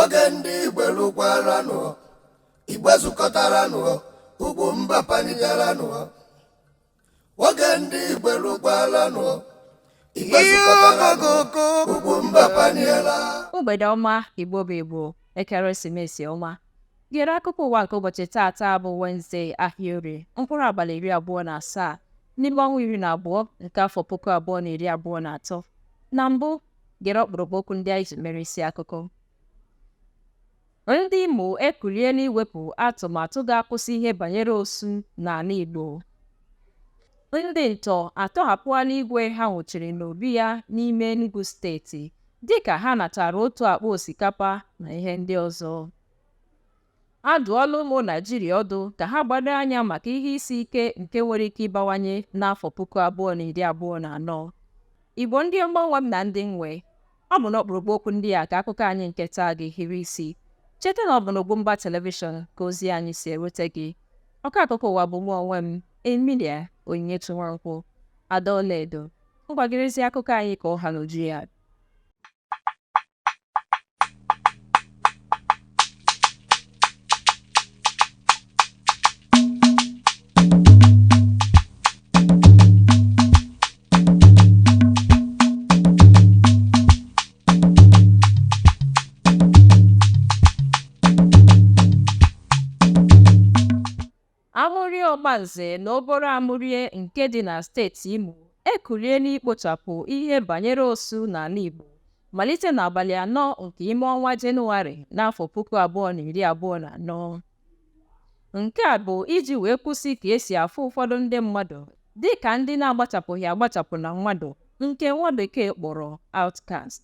Oge ndị Igbo lụkwaranụ, Igbo zukọtaranụ, ugwu mba panigaranụ. Oge ndị Igbo lụkwaranụ, Igbo zukọtaranụ, ugwu mba paniela. Mgbede ọma, Igbo bụ Igbo, ekeresimesi ọma. Gere akụkọ ụwa nke ụbọchị taata bụ Wenezdee, ahịa Orie, mkpụrụ abalị 27 n'ime ọnwa 12 nke afọ 2023. Na mbụ, gere ọkpụrụkpụ okwu ndị anyị ji mere isi akụkọ. Ndị Imo ekuliela iwepụ atụmatụ ga-akwụsị ihe banyere osu n'ala Igbo. Ndị ntọ atọhapụala igwe ha nwụchiri n'obi ya n'ime Enugu steeti dịka ha natara otu akpa osikapa na ihe ndị ọzọ. A dụọla ụmụ Naijiria ọdụ ka ha gbado anya maka ihe isi ike nke nwere ike ịbawanye n'afọ 2024. Igbo ndị ọma nwe m na ndị nwe, ọ bụ n'ọkpụrụkpụ okwu ndị a ka akụkọ anyị nke taa ga-ehiri isi. Cheta na ọ bụ n'Ugwumba telivishọn ka ozi anyị si erute gị. Ọkọ akụkọ ụwa bụ mụ onwe m, Emilia Onyinyechi Nwankwọ, Ada Ọlaedo. Ngwa gerezie akụkọ anyị ka ọ ha n'uju ya. Amụrie Ọgbanze na Oboro Amụrie nke dị na steeti Imo ekuliela ikpochapụ ihe banyere osu n'ala Igbo malite n'abalị 4 nke ime ọnwa Jenụwarị n'afọ 2024. Nke a bụ iji wee kwụsị ka esi afụ ụfọdụ ndị mmadụ dịka ndị na-agbachapụghị agbachapụ na mmadụ nke nwa bekee kpọrọ outcast.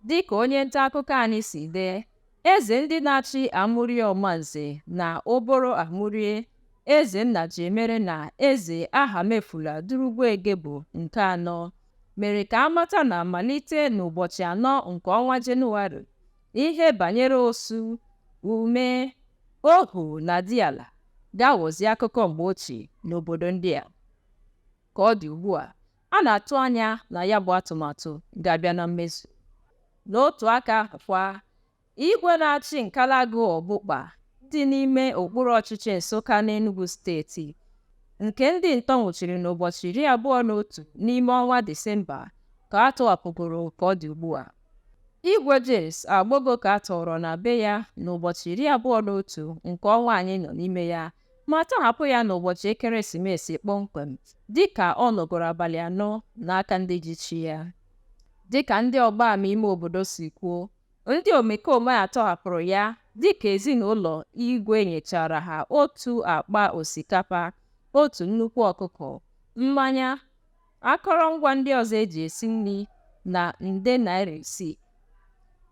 Dịka onye nta akụkọ anyị si dee, eze ndị na-achị Amụrie Ọmanze na Oboro Amụrie, Eze Nnajiemere na Eze Ahamefula Durugbuegebu nke anọ mere ka a mata na malite n'ụbọchị 4 nke ọnwa Jenụwarị, ihe banyere osu, ume, ohu na diala ga-aghọzi akụkọ mgbe ochie n'obodo ndị a. Ka ọ dị ugbu a, a na-atụ anya na ya bụ atụmatụ ga-abịa na mmezu. N'otu aka ahụ kwa, igwe na-achị Nkalagụ Ọbụkpa dị n'ime okpuru ọchịchị Nsụka n'Enugu steeti nke ndị ntọ nwụchiri n'ụbọchị 21 n'ime ọnwa Disemba ka a tọhapụgoro ka ọ dị ugbu a. Igwe James Agbogo ka a tọrọ na be ya n'ụbọchị 21 nke ọnwa anyị nọ n'ime ya ma tọhapụ ya n'ụbọchị ekeresimesi kpọmkwem dịka ọ nọgoro abalị 4 n'aka ndị ji chi ya. Dịka ndị ọgbaama ime obodo si kwuo, ndị omekome a tọhapụrụ ya dịka ezinụlọ igwe nyechara ha otu akpa osikapa, otu nnukwu ọkụkọ, mmanya, akọrọngwa ndị ọzọ eji esi nri na nde naira 6.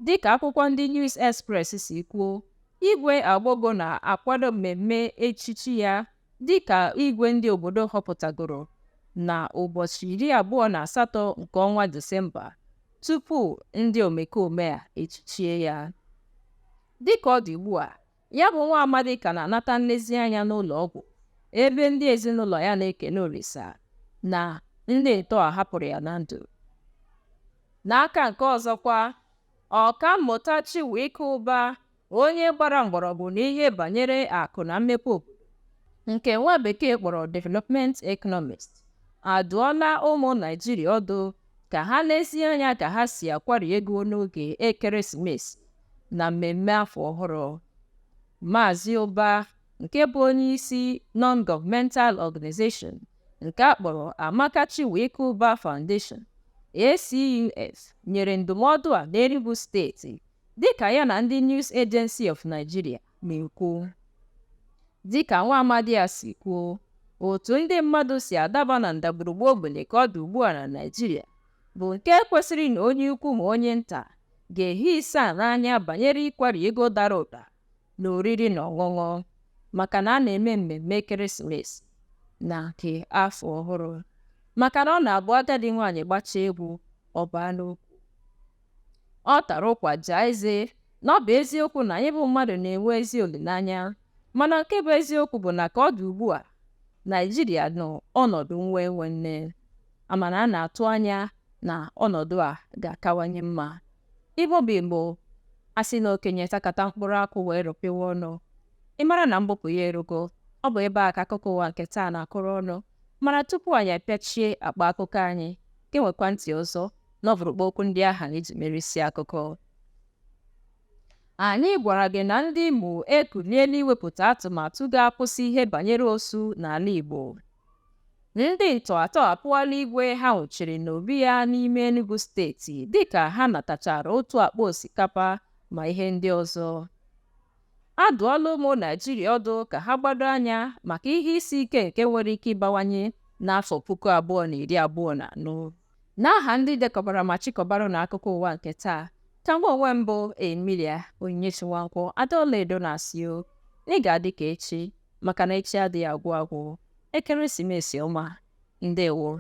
Dịka akwụkwọ ndị News Express si kwuo, igwe Agbogo na-akwado mmemme echichi ya dịka igwe ndị obodo họpụtagoro na ụbọchị 28 nke ọnwa Disemba tupu ndị omekome a echichie ya. Dịka ọ dị ugbu a, ya bụ nwa amadi ka na-anata nlezianya n'ụlọ ọgwụ ebe ndị ezinụlọ ya na-ekene Olisa na ndị ntọ a hapụrụ ya na ndụ. N'aka nke ọzọkwa, Ọkammụta Chinwike Ụba, onye gbara mgbọrọgwụ n'ihe banyere akụ na mmepe obodo nke nwa bekee kpọrọ development economist, adụọla ụmụ Naijiria ọdụ ka ha lezie anya ka ha si akwari ego n'oge ekeresimesi na mmemme afọ ọhụrụ. Maazị Ụba, nke bụ onye isi Non-Governmental Organization nke a kpọrọ Amaka Chinwike Ụba Foundation, ACUF, nyere ndụmọdụ a n'Enugu steeti dịka ya na ndị News Agency of Nigeria na-ekwu. Dịka nwa amadi a si kwuo, otu ndị mmadụ si adaba na ndagwurugwu ogbenye ka ọ dị ugbu a na Naịjirịa bụ nke kwesịrị na onye ukwu ma onye nta ga-ehi isaa n'anya banyere ịkwari ego dara ụda na oriri na ọṅụṅụ maka na a na-eme mmemme ekeresimesi na nke afọ ọhụrụ, maka na ọ na-abụ agadi nwaanyị gbachaa egwu ọ baa n'ukwu. Ọ tara ụkwa jaa eze na ọ bụ eziokwu na anyị bụ mmadụ na-enwe ezi olileanya, mana nke bụ eziokwu bụ na ka ọ dị ugbu a, Naịjirịa nọ ọnọdụ nwa enwe nne, mana a na-atụ anya na ọnọdụ a ga-akawanye mma. Igbo bụ Igbo, A sị na okenye takata mkpụrụ akwụ wee rụpịwa ọnụ, ị mara na mgbupụ ya erugo. Ọ bụ ebe a ka akụkọ ụwa nke taa na-akụrụ ọnụ. Mana tupu anyị apịachie akpa akụkọ anyị, ga-enwekwa ntị ọzọ n'ọvụrụkpọ okwu ndị ahụ anyị ji mere isi akụkọ. Anyị gwara gị na ndị Imo ekuliela iwepụta atụmatụ ga-akwụsị ihe banyere osu n'ala Igbo. Ndị ntọ atọhapụala igwe ha nwụchiri n'obi ya n'ime Enugu steeti dịka ha natachara otu akpa osikapa ma ihe ndị ọzọ. A dụọla ụmụ Naijiria ọdụ ka ha gbado anya maka ihe isi ike nke nwere ike ịbawanye n'afọ 2024. N'aha ndị dekọbara ma chịkọbara na akụkọ ụwa nke taa, ka mụ onwe m bụ Emilia Onyinyechi Nwankwọ Adaọlaedo na-asị o, na ị ga-adị ka echi, maka na echi adịghị agwụ agwụ. Ekeresimesi ọma. Ndewo.